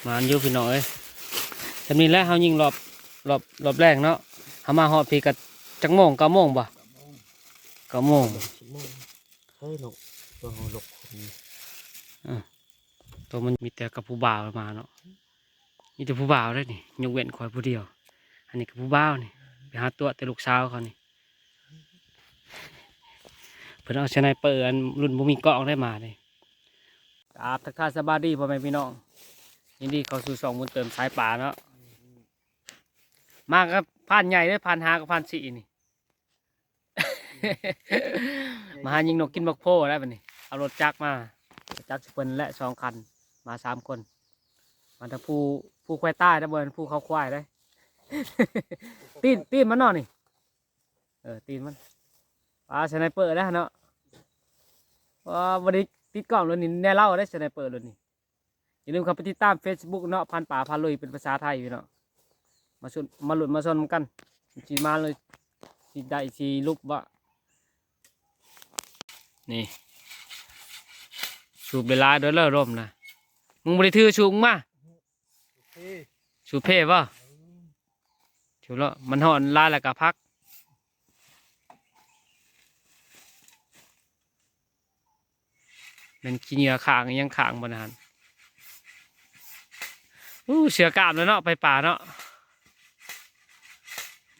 ໝານຢູ່ພີ່ນ້ອງເອີຍ. ຊ່ຳນີ້ແຫຼະ ເຮົາຍິງຮອບ ຮອບ ຮອບແລງເນາະ. ເຮົາມາຮອດພີ້ກໍຈັກໂມງ? ເກົ້າໂມງບໍ່? ເກົ້າໂມງ ສິບໂມງ. ເຮີ້ຍ ນົກ ຕົວເຮົາລົກຄົນນີ້. ເອີ ໂຕມັນມີແຕ່ກັບຜູ້ບ່າວມາເນາະ. ມີແຕ່ຜູ້ບ່າວເດ້ນີ້ ຍົກເວັ້ນຂ້ອຍຜູ້ດຽວ. ອັນນີ້ກໍຜູ້ບ່າວນີ້ ໄປຫາຕົວະແຕ່ລູກສາວເຂົານີ້. ເພິ່ນເອົາສະໄນເປີ ອັນລຸ້ນບໍ່ມີກ້ອງໄດ້ມາເດ້. ກາບທັກທາຍສະບາຍດີພໍ່ແມ່ພີ່ນ້ອງ, ຍິນດີເຂົ້າສູ່ຊ່ອງບຸນເຕີມສາຍປ່າເນາະ. ມາກັບພານໃຫຍ່ເດ້ ພານຫ້າກັບພານສີ່ນີ້. ມາຫາຍິງນົກກິນບັກໂພແລ້ວບັດນີ້. ເອົາລົດຈັກມາ ຈັກຊິເພິ່ນແຫຼະສອງຄັນ ມາສາມຄົນ. ມາແຕ່ພູ ພູຄວາຍໃຕ້ເດ້ ບໍ່ແມ່ນພູເຂົາຄວາຍເດ້. ຕີນ ຕີນມັນເນາະນີ້. ເອີ ຕີນມັນ. ປາ ສະໄນເປີແລ້ວເນາະ. ບໍ່ ບໍ່ໄດ້ຕິດກ້ອງລຸ້ນນີ້ ແນວເລົ່າເດ້ ສະໄນເປີລຸ້ນນີ້. ຢ່າລືມເຂົ້າໄປຕິດຕາມເຟສບຸກເນາະ ພັນປ່າພາລຸຍ ເປັນພາສາໄທພີ່ນ້ອງ. ມາຊຸນ ມາລຸ້ນມາຊົມກັນ ຊິມາເລີຍ ຊິໄດ້ຊິຫຼຸບບໍ່. ນີ້ ສູບຫຼາຍໆ ເດີເລີ ລົມນະ. ມຶງບໍ່ໄດ້ຖືສູບມາ. ສູບເພບໍ່? ສູບແລ້ວ ມັນຮ້ອນຫຼາຍແລ້ວກໍພັກ. ແມ່ນຂີ້ເຫຍື້ອຄ້າງ ອີ່ຫຍັງຄ້າງບໍ່ນະຫັ້ນ. ອູ້ ເສືອກາບແລ້ວເນາະ ໄປປ່າເນາະ.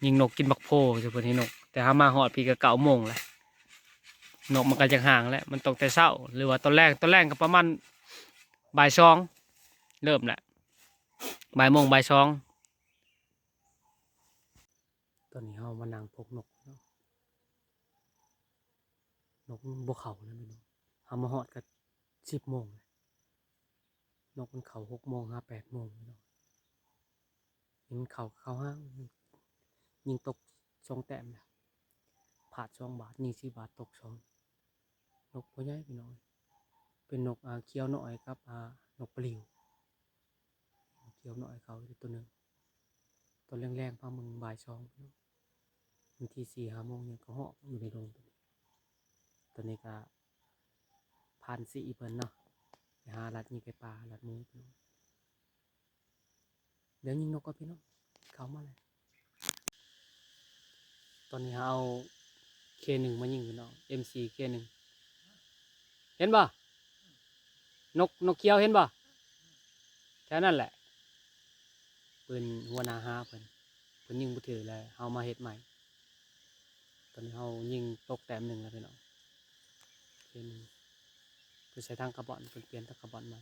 ຍິງນົກກິນບັກໂພ ເພິ່ນໃຫ້ນົກ. ແຕ່ເຮົາມາຮອດພີ້ກໍເກົ້າໂມງແລ້ວ. ນົກມັນກໍຈະຫ່າງແລ້ວ. ມັນຕ້ອງແຕ່ເຊົ້າ ຫຼືວ່າຕອນແລງ. ຕອນແລງກໍປະມານບ່າຍສອງ ເລີ່ມແລ້ວ. ບ່າຍໂມງ ບ່າຍສອງ. ຕອນນີ້ເຮົາມານັ່ງພົກນົກເນາະ. ນົກມັນບໍ່ເຂົ້າແລ້ວພີ່ນ້ອງ. ເຮົາມາຮອດກໍສິບໂມງແລ້ວ. ນົກມັນເຂົ້າຫົກໂມງຫາແປດໂມງພີ່ນ້ອງ. ມັນເຂົ້າ ເຂົ້າຫາງ ຍິງຕົກສອງແຕ້ມແລ້ວ. ພາດສອງບາດ ຍິງສີ່ບາດ ຕົກສອງ. ນົກບໍ່ໃຫຍ່ພີ່ນ້ອງ. ເປັນນົກ ອ່າ ຂຽວນ້ອຍກັບ ອ່າ ນົກປະລິວ. ຂຽວນ້ອຍເຂົາໂຕໜຶ່ງ. ຕອນແລງໆ ພາເບິ່ງບ່າຍສອງ ບາງທີສີ່ຫ້າໂມງຍັງກະຮອກຢູ່ໃນດົງ. ຕອນນີ້ກະຜ່ານສີເພິ່ນເນາະ ໄປຫາລັດຍິງໄກ່ປ່າ ລັດໝູ. ດຽວຍິງນົກກ່ອນພີ່ນ້ອງ ເຂົ້າມາແລ້ວ. ຕອນນີ້ເຮົາເອົາເຄໜຶ່ງມາຍິງພີ່ນ້ອງ ເອັມສີ່ເຄໜຶ່ງ ເຫັນບໍ່? ນົກ ນົກຂຽວເຫັນບໍ່? ແຖວນັ້ນແຫຼະ ປືນຫົວໜ້າຫາເພິ່ນ ເພິ່ນຍິງບໍ່ຖືກແລ້ວ ເຮົາມາເຮັດໃໝ່. ຕອນນີ້ເຮົາຍິງຕົກແຕ້ມໜຶ່ງແລ້ວພີ່ນ້ອງ ເຄໜຶ່ງ. ເພິ່ນໃສ່ຖັງຄາບອນ ເພິ່ນປ່ຽນຖັງຄາບອນໃໝ່.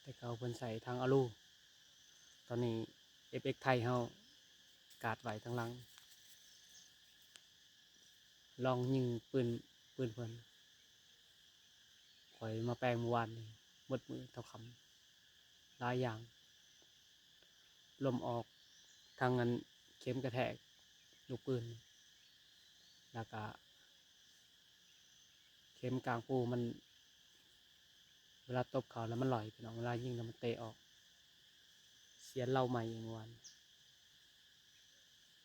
ແຕ່ເກົ່າເພິ່ນໃສ່ຖັງອາລູ. ຕອນນີ້ເອັຟເອັກໄທເຮົາກາດໄວ້ທາງຫຼັງ ລອງຍິງປືນ ປືນເພິ່ນ. ຂ້ອຍມາແປງມື້ວານນີ້ ໝົດມື້ເທົ່າຄ່ຳ ຫຼາຍຢ່າງ ລົມອອກ ທັງອັນເຂັມກະແທກລູກປືນ ແລ້ວກະ ເຂັມກາງປູມັນ ເວລາຕົບເຂົ້າແລ້ວມັນຫຼອຍພີ່ນ້ອງ ເວລາຍິງແລ້ວມັນເຕະອອກ. ສຽນເລົາໃໝ່ອີກມື້ວານ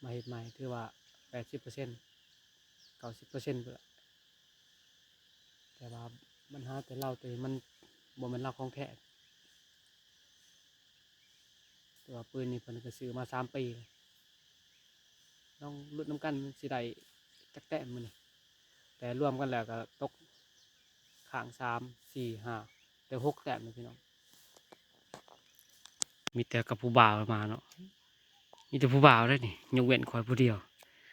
ມາເຮັດໃໝ່ ຖືວ່າແປດສິບເປີເຊັນ ເກົ້າສິບເປີເຊັນພຸ້ນລະ. ແຕ່ວ່າບັນຫາແຕ່ເລົາໂຕນີ້ມັນບໍ່ແມ່ນເລົາຂອງແທ້. ແຕ່ວ່າປືນນີ້ເພິ່ນກໍຊື້ມາສາມປີແລ້ວ ລອງລຸ້ນນຳກັນ ມັນຊິໄດ້ຈັກແຕ້ມມື້ນີ້. ແຕ່ລວມກັນແລ້ວກໍຕົກຂ້າງສາມ ສີ່ ຫ້າ ໄດ້ຫົກແຕ້ມເລີຍພີ່ນ້ອງ. ມີແຕ່ກັບຜູ້ບ່າວມາເນາະ ມີແຕ່ຜູ້ບ່າວເດ້ນີ້ ຍົກເວັ້ນຂ້ອຍຜູ້ດຽວ.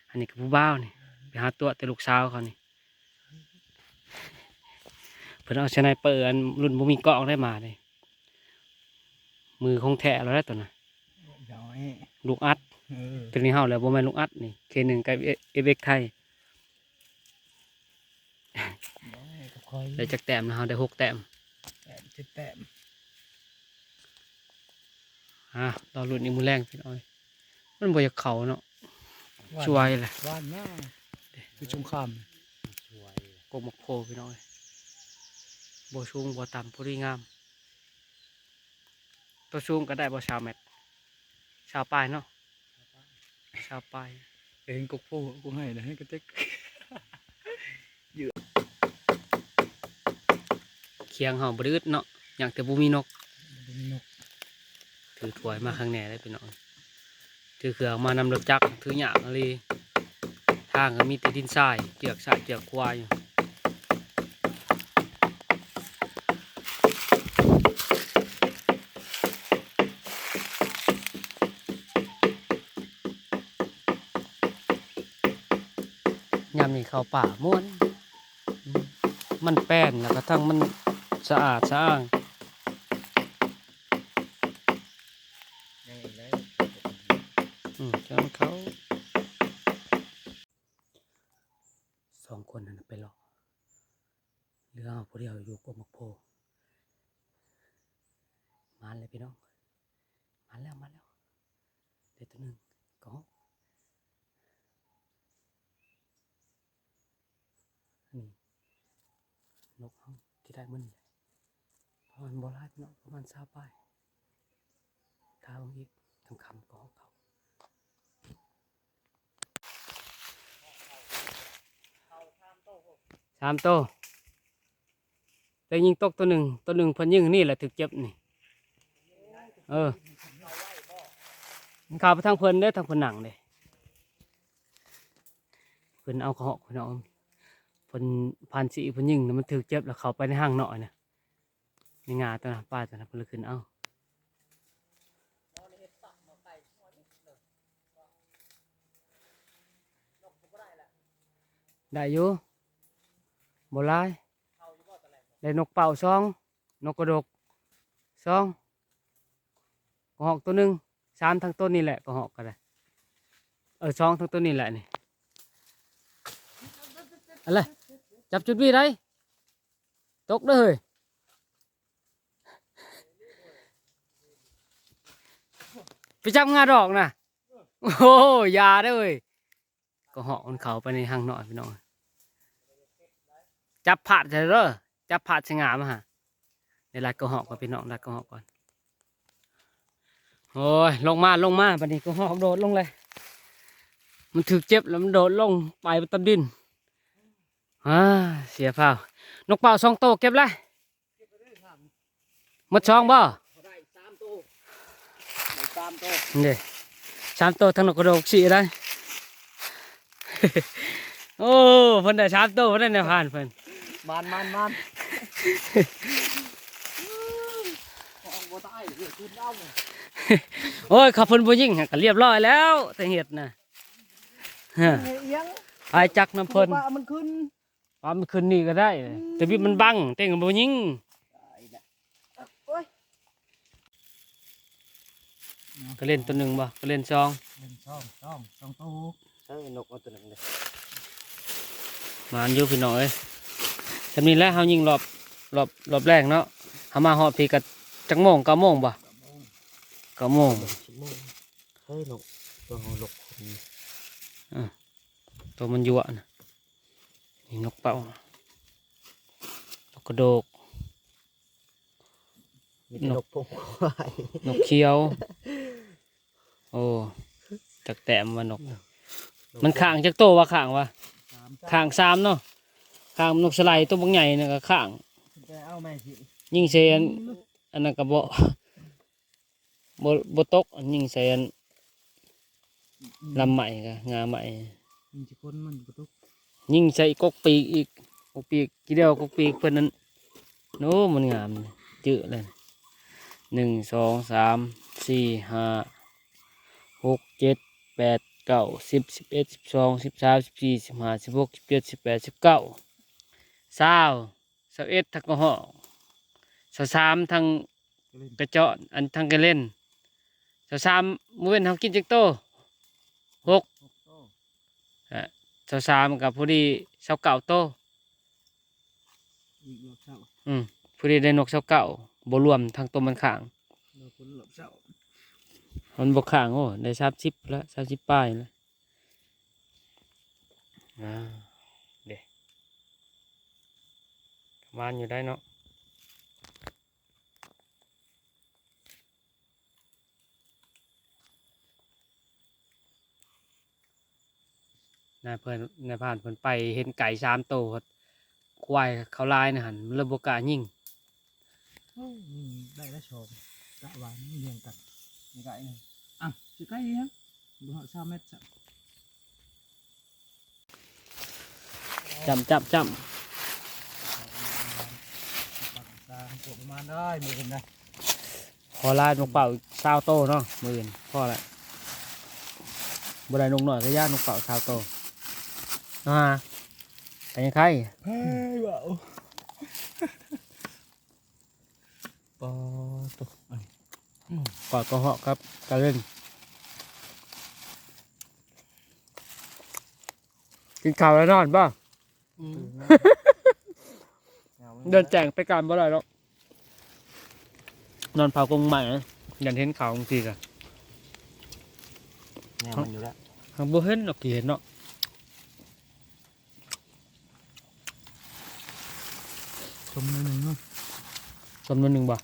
ອັນນີ້ກໍຜູ້ບ່າວນີ້ ໄປຫາຕົວະແຕ່ລູກສາວເຂົານີ້. ເພິ່ນເອົາສະໄນເປີ ອັນລຸ້ນບໍ່ມີກ້ອງໄດ້ມາເດ້. ມືຂອງແທ້ແລ້ວແຫຼະຕົວນັ້ນ ນ້ອຍ ລູກອັດ. ເອີ ຕົວນີ້ເຮົາແລ້ວ ບໍ່ແມ່ນລູກອັດນີ້ ເຄໜຶ່ງກັບເອັຟເອັກໄທ. ນ້ອຍກັບຂ້ອຍ ໄດ້ຈັກແຕ້ມນະ? ເຮົາໄດ້ຫົກແຕ້ມ ແປດ ເຈັດແຕ້ມ. ອ່າ ລໍລຸ້ນອີກມື້ແລງພີ່ນ້ອງ ມັນບໍ່ຢາກເຂົ້າເນາະ. ຫວ່ານ ສວຍແຫຼະ ຫວ່ານນະ ຢູ່ສົງຄາມ ກົກໝາກໂພພີ່ນ້ອງເອີຍ. ບໍ່ສູງບໍ່ຕ່ຳ ພໍດີງາມ. ຕົວສູງກໍໄດ້ບໍ່ ຊາວແມັດ ຊາວປາຍເນາະ ຊາວປາຍ. ເຫັນກົກໂພກົກໄຮ່ນະ ໃຫ້ກະເຕັກ. ຄຽງເຮົາບໍ່ໄດ້ອຶດເນາະ ຍາກແຕ່ບໍ່ມີນົກ. ນກ ຖືຖ້ວຍມາຂ້າງແນ່ເດ້ພີ່ນ້ອງ. ຖືເຄື່ອງມານຳລົດຈັກ ຖືຍາກອີ່ຫຼີ. ທາງກໍມີແຕ່ດິນຊາຍ ເຈືອກຊ້າຍເຈືອກຂວາຢູ່. ຍາມນີ້ເຂົ້າປ່າມ່ວນ ມັນແປນ ແລ້ວກະທັງມັນສະອາດສະອ້າງ. ອືມ ຈັ່ງເຂົ້າ ສອງຄົນຫັ້ນນະໄປເລາະ ເຫຼືອເຮົາຜູ້ດຽວຢູ່ກົກໝາກໂພ. ມາແລ້ວພີ່ນ້ອງ ມາແລ້ວ ມາແລ້ວ ໄດ້ໂຕໜຶ່ງ ກະຮອກ. ນີ້ ນົກເຮົາທີ່ໄດ້ມື້ນີ້ ປະມານບໍ່ຫຼາຍພີ່ນ້ອງ ປະມານຊາວປາຍ. ຖ້າເບິ່ງອີກຄ່ຳໆກໍຮອກເຂົ້າ ສາມໂຕ. ແຕ່ຍິງຕົກໂຕໜຶ່ງ ໂຕໜຶ່ງເພິ່ນຍິງນີ້ແຫຼະຖືກເຈັບນີ້. ເອີ ມັນເຂົ້າໄປທາງເພິ່ນເດ້ ທາງເພິ່ນນັ່ງເດ້ ເພິ່ນເອົາກະຮອກພີ່ນ້ອງ. ເພິ່ນຜ່ານສີເພິ່ນຍິງນະ ມັນຖືກເຈັບ ແລ້ວເຂົ້າໄປໃນຮັງນ້ອຍນະ ໃນງ່າໂຕນະ ປາໂຕນະ ເພິ່ນເລີຍຂຶ້ນເອົາ. ໄດ້ຢູ່ ບໍ່ຫຼາຍ. ໄດ້ນົກເປົ້າສອງ ນົກກະດົກສອງ ກະຮອກໂຕໜຶ່ງ ສາມ ທັງໂຕນີ້ແຫຼະ ກະຮອກກະໄດ້ ເອີ ສອງ ທັງໂຕນີ້ແຫຼະນີ້. ອັນລະ ຈັບຈຸດວີໄດ້ ຕົກເດີເຮີ້ຍ ໄປຈັບງາດອກນະ. ໂອ້ ຢ່າເດີເວີຍ ກະຮອກມັນເຂົ້າໄປໃນຮັງນ້ອຍພີ່ນ້ອງ. ຈັບພາດໃສ່ເດີ ຈັບພາດໃສ່ງາມາຫາ. ໄດ້ລັດກະຮອກກ່ອນພີ່ນ້ອງ ລັດກະຮອກກ່ອນ. ໂອ້ຍ ລົງມາ ລົງມາ ບາດນີ້ກະຮອກໂດດລົງເລີຍ. ມັນຖືກເຈັບແລ້ວມັນໂດດລົງໄປຕາມດິນ. ອາ ເສຍພາວ. ນົກເປົ້າສອງໂຕເກັບລະ. ໝົດສອງບໍ່? ໄດ້ສາມໂຕ ໄດ້ສາມໂຕ ນີ້ເດ້ ສາມໂຕ ທັງນົກກະໂດກສີໄດ້. ໂອ້ ເພິ່ນໄດ້ສາມໂຕ ເພິ່ນໄດ້ແນວຜ່ານເພິ່ນ. ມານ ມານ ມານ ຂອງບໍ່ຕາຍ ເຮັດຄືນເອົາ. ໂອ້ຍ ຄັນເພິ່ນບໍ່ຍິງຫັ້ນກະລຽບຮ້ອຍແລ້ວ ແຕ່ເຮັດນະ ຮະ ເຮັດອີ່ຫຍັງ? ອາຍຈັກນຳເພິ່ນ ວ່າມັນຂຶ້ນ ປາມັນຂຶ້ນນີ້ກໍໄດ້ ອືມ ແຕ່ບິດມັນບັງ ເຕັງບໍ່ຍິງ. ໂອ້ຍ ກະເລັນໂຕໜຶ່ງບໍ່? ກະເລັນສອງ ເລັນສອງ ສອງ ສອງໂຕ. ເອີ ນົກເອົາໂຕໜຶ່ງເດ້. ໝານຢູ່ພີ່ນ້ອງເອີຍ. ສ່ຳນີ້ແຫຼະ ເຮົາຍິງຮອບ ຮອບ ຮອບແລງເນາະ. ເຮົາມາຮອດພີ້ກະຈັກໂມງ? ເກົ້າໂມງບໍ່? ເກົ້າໂມງ ເກົ້າໂມງ ສິບໂມງ. ເຮີ້ຍ ນົກ ໂຕເຮົານົກ ອື ໂຕມັນຍົວະນະ. ນີ້ນົກເປົ້າ ນົກກະໂດກ ມີແຕ່ນົກ ນົກ ຜົມຄວາຍ ນົກຂຽວ. ໂອ້ ຈັກແຕ້ມວ່ານົກ ນົກ ມັນຂ້າງຈັກໂຕວະ? ຂ້າງວະ? ສາມ ຂ້າງສາມເນາະ. ຂ້າງນົກສະໄລໂຕບັກໃຫຍ່ນະກະຂ້າງ. ແຕ່ເອົາແມ່ຊິ ຍິງໃສ່ອັນ ອືມ ອັນນັ້ນກະບໍ່ ບໍ່ ບໍ່ຕົກ ຍິງໃສ່ອັນ ອືມ ລຳໄມ້ກະ ງ່າໄມ້ ຍິງໃສ່ຄົນມັນບໍ່ຕົກ ຍິງໃສ່ກົກປີກອີກ ກົກປີກ ຂີ້ດຽວ ກົກປີກເພິ່ນນັ້ນ. ໂອ້ ມັນງາມ ຈື່ແລ້ວ ໜຶ່ງ ສອງ ສາມ ສີ່ ຫ້າ ຫົກ ເຈັດ ແປດ ເກົ້າ ສິບ ສິບເອັດ ສິບສອງ ສິບສາມ ສິບສີ່ ສິບຫ້າ ສິບຫົກ ສິບເຈັດ ສິບແປດ ສິບເກົ້າ ຊາວ ຊາວເອັດ ທັງກະຮອກ ຊາວສາມ ທັງກະຈອນ ອັນ ທັງກະເລັນ. ຊາວສາມ ມື້ເວັນເຮົາກິນຈັກໂຕ? ຫົກ ຫົກໂຕ. ອາ ຊາວສາມ ກໍພໍດີຊາວເກົ້າໂຕ. ອີກຮອບເຊົ້າ ອືມ ພໍດີໄດ້ນົກຊາວເກົ້າ ບໍ່ລວມທັງໂຕມັນຂ້າງ ລອບຄົນລອບເຊົ້າ ມັນບໍ່ຄ້າງ. ໂອ້ ໄດ້ສາມສິບແລ້ວ ສາມສິບປາຍແລ້ວ. ອ່າ ເດ້ ປະມານຢູ່ໄດ໋ເນາະ. ນາຍເພິ່ນ ນາຍພານເພິ່ນໄປເຫັນໄກ່ສາມໂຕ ຄວາຍເຂົາລາຍນະຫັ້ນ ມັນເລີຍບໍ່ກ້າຍິງ. ໂອ້ຍ ຍິງໄດ້ລະສອງ ວ່າມັນລຽງກັນ ນີ້ກະອີກ ອ່ະ ຊິໃກ້ອີຫຍັງ ບໍ່ຮອດຊາວແມັດຊະ. ຈ້ຳ ຈ້ຳ ຈ້ຳ ປະມານໄດ້ມື້ອື່ນນະ ຂໍລານົກເປົ້າອີກຊາວໂຕເນາະ ມື້ອື່ນພໍລະ ບໍ່ໄດ້ນົກນ້ອຍກະຢ່າ ນົກເປົ້າຊາວໂຕ ອ່າ ໄປຍັງໄຄ ເຮີ້ຍ ວ້າວ. ປາໂຕ ອືມ ກອດກະເຫາະກັບກະເຫຼັ້ນ ກິນເຂົ້າແລ້ວນອນບໍ່? ອືມ ເດີນແຈ້ງໄປການບໍ່ໄດ້ດອກ ນອນເຝົ້າກົງໄມ້ນະ ຢ້ານເຫັນເຂົາຈັ່ງຊີ້ກະ ແນວມັນຢູ່ແລ້ວ ຫາກບໍ່ເຫັນດອກ ຂີ້ເຫັນເນາະ. ຕົ້ມໜ້ອຍໜຶ່ງເນາະ ຕົ້ມໜ້ອຍໜຶ່ງບໍ່?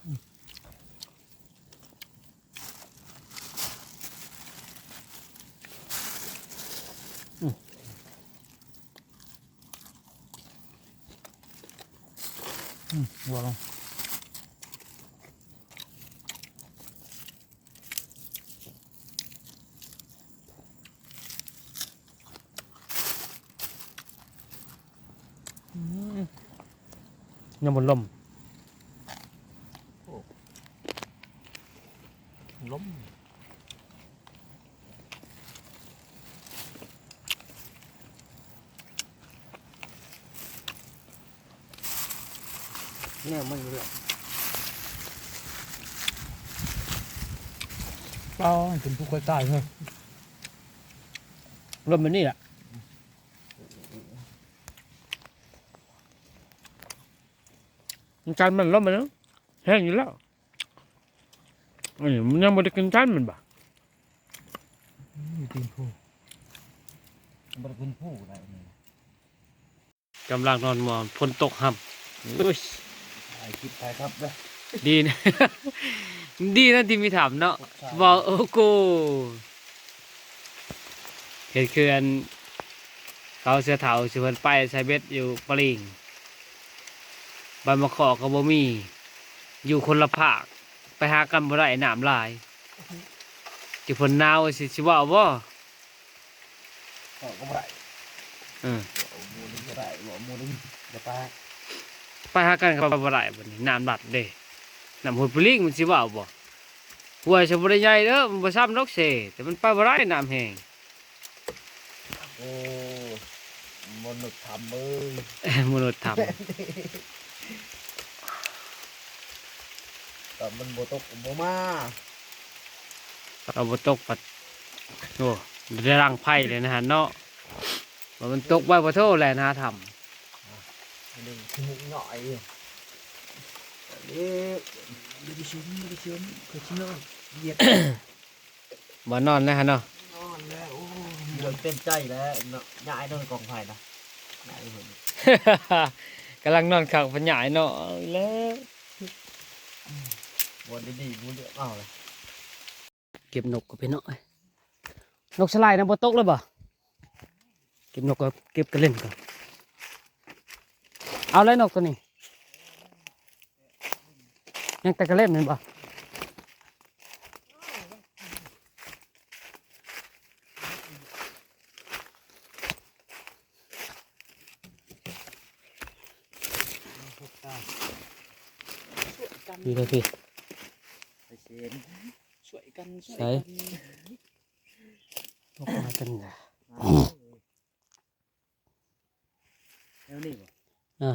ອືມ ອືມ ອືມ ຫົວລົງ. ອືມ ຍັງບໍ່ລົມ ໂອ້ ລົມ. ແນວມັນຢູ່ແລ້ວ ເອົາ ເປັນຜູ້ຄ່ອຍຕາຍເຮີ້ຍ ລົມແບບນີ້ແຫຼະ ມັນຈັນມັນລົມມັນນະ ແຮງຢູ່ແລ້ວ ອັນນີ້ມັນຍັງບໍ່ໄດ້ຂຶ້ນຈັນແມ່ນບໍ່? ອືມ ຕີນພູ ບໍ່ໄດ້ຂຶ້ນພູໄດ້ນີ້ ກຳລັງນອນໝອນ ຝົນຕົກຮຳ ໂອ້ຍ ຖ່າຍຄລິບຖ່າຍຮັບເດີ ດີນະ ດີນະທີ່ມີຖ້ຳເນາະ ເວົ້າ ໂອ້ໂກ ເຮັດຄືອັນ ເຂົາເສືອເຖົ້າຊິເພິ່ນໄປໃສ່ເບັດຢູ່ປະລິງ ໃບມະເຄາະກະບໍ່ມີ ຢູ່ຄົນລະພາກ ໄປຫາກັນບໍ່ໄດ້ ນ້ຳຫຼາຍ ຊິເພິ່ນໜາວຊິ ຊິເວົ້າບໍ່? ເວົ້າກະບໍ່ໄດ້ ເອີ ເວົ້າໝູ່ໜຶ່ງກະໄດ້ ເວົ້າໝູ່ໜຶ່ງກະປາກ ໄປຫາກັນກະໄປບໍ່ໄດ້ ບາດນີ້ນ້ຳລັດເດ້ ນ້ຳຫ້ວຍປະລິງມັນຊິເວົ້າບໍ່? ຫ້ວຍຊະບໍ່ໄດ້ໃຫຍ່ເດີ ມັນບໍ່ຊ້ຳດອກເຊ ແຕ່ມັນໄປບໍ່ໄດ້ ນ້ຳແຮງ ໂອ້ ມະນຸດຖ້ຳເອີຍ ມະນຸດຖ້ຳ ຖ້າມັນບໍ່ຕົກກະບໍ່ມາ ຖ້າບໍ່ຕົກພັດ ໂອ້ ໄດ້ດັງໄຟເລີຍນະຫັ້ນເນາະ ວ່າມັນຕົກໄວບໍ່ໂທແລ່ນຫາຖ້ຳ ໜຶ່ງຄືໝູນ້ອຍ ເອີ ບໍ່ໄດ້ຊຸມ ບໍ່ໄດ້ຊຸມ ຂ້ອຍຊິນອນ ຢຽບ ບໍ່ນອນແລ້ວຫັ້ນເນາະ ນອນແລ້ວ ໂອ້ ເລື່ອງເຕັມໃຈແລ້ວເນາະ ຍ້າຍນອນກອງໄຟນະ ຍ້າຍເພິ່ນ ກຳລັງນອນຄັກ ເພິ່ນຍ້າຍເນາະ ເອົາອີກແລ້ວ ບ່ອນດີໆ ບໍ່ເລືອກເອົາເລີຍ ເກັບນົກກະໄປເນາະ ນົກສະໄລນະ ບໍ່ຕົກເລີຍບໍ່? ເກັບນົກກະເກັບກະເຫຼັ້ນກ່ອນ ເອົາແລ້ວນົກໂຕນີ້ ຍັງແຕ່ກະເຫຼັ້ນແມ່ນບໍ່? ຊ່ວຍກັນ ຊ່ວຍກັນ ແຖວນີ້ບໍ່? ອ່າ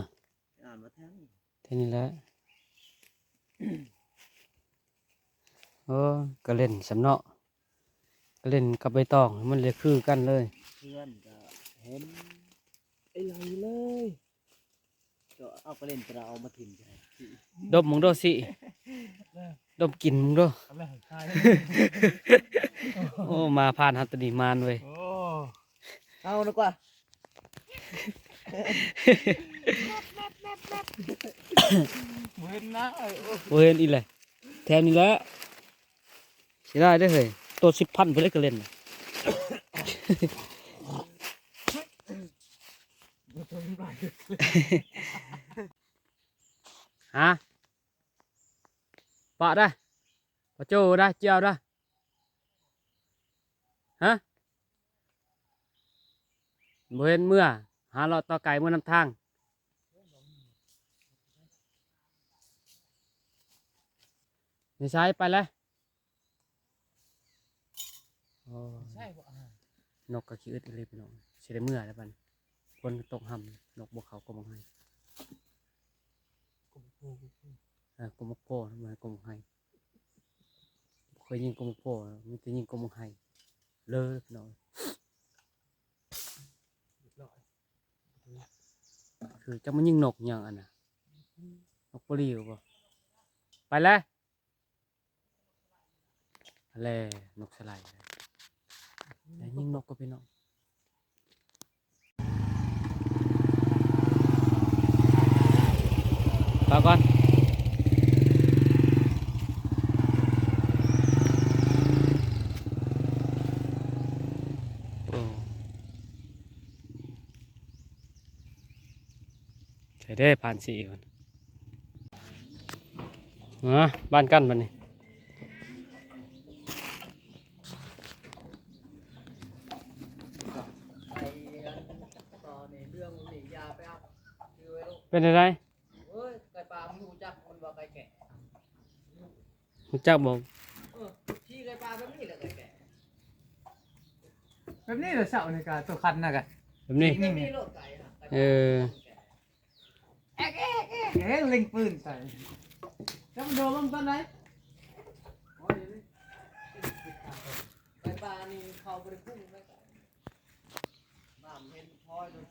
ແຖວນີ້ແຫຼະ ໂອ້ ກະເຫຼັ້ນຊ້ຳເນາະ ກະເຫຼັ້ນກັບໃບຕອງ ມັນເລີຍຄືກັນເລີຍ ເພື່ອນກະເຫັນ ໄອ້ໄຫຼເລີຍ ເຈົ້າເອົາກະເຫຼັ້ນກະເອົາມາຖິ້ມໃສ່ ດົມເບິ່ງດູຊິ ດົມກິ່ນເບິ່ງດູ ໂອ້ ມາຜ່ານຮັດຕະນີມານເວີຍ ໂອ້ ເອົານະກວ່າ ບໍ່ເຫັນນະ ເອີຍ ໂອ້ ບໍ່ເຫັນອີກແຫຼະ ແຖວນີ້ແຫຼະ ເສຍດາຍເດ້ເຮີ້ຍ ໂຕສິບພັນພຸ້ນເດ້ກະເຫຼັ້ນ ຮະ ປະໄດ້ ປາໂຈ້ດາ ເຈ້ຍວດາ ຮະ ບໍ່ເຫັນເມືອ ຫາເລາະຕໍ່ໄກ່ເມືອນຳທາງ. ນິໄສໄປແລ້ວ. ໂອ້ຍ ໃຊ່ບໍ່ ອ່າ ນົກກໍຂີ້ອຶດອີ່ຫຼີພີ່ນ້ອງ ຊິໄດ້ເມືອແລ້ວບັດນີ້. ຝົນຕົກຮຳ ນົກບໍ່ເຂົ້າກົກໝາກໄຮ ກົກໝາກໂພ ເອີ ກົກໝາກໂພ ບໍ່ແມ່ນກົກໝາກໄຮ ບໍ່ເຄີຍຍິງກົກໝາກໂພ ມີແຕ່ຍິງກົກໝາກໄຮເລີຍພີ່ນ້ອງ. ຄືຈັກມາຍິງນົກຫຍັງອັນນະ ນົກປະລິວບໍ່ ໄປແລ້ວ. ແລ ນົກສະໄຫຼ ແລຍິງນົກກໍພີ່ນ້ອງ ປາກ່ອນ. ໂອ້ ໃສ່ເດ້ ຜ່ານສີ ເອີ ບ້ານກັນບັດນີ້ ເປັນຈັ່ງໃດ? ເອີຍ ໄກ່ປ່າມັນຮູ້ຈັກ ມັນວ່າໄກ່ແກະ ຮູ້ຈັກບໍ່? ເອີ ຂີ່ໄກ່ປ່າແບບນີ້ແຫຼະໄກ່ແກະ ແບບນີ້ແຫຼະ ເຊົ້ານີ້ກະໂຕຄັນນະກະ ແບບນີ້ ນີ້ ນີ້ໂລດໄກ່ນະ ເອີ ແອກ ແອກ ແອກ ເອີ ເລັງປືນໃສ່ ຈັກມັນໂດດລົງຕອນໃດ? ໂອ້ຍ ໄກ່ປ່ານີ້ເຂົາບໍ່ໄດ້ປຸ້ງນະ ນ້ຳເຫັນພອຍໂດດ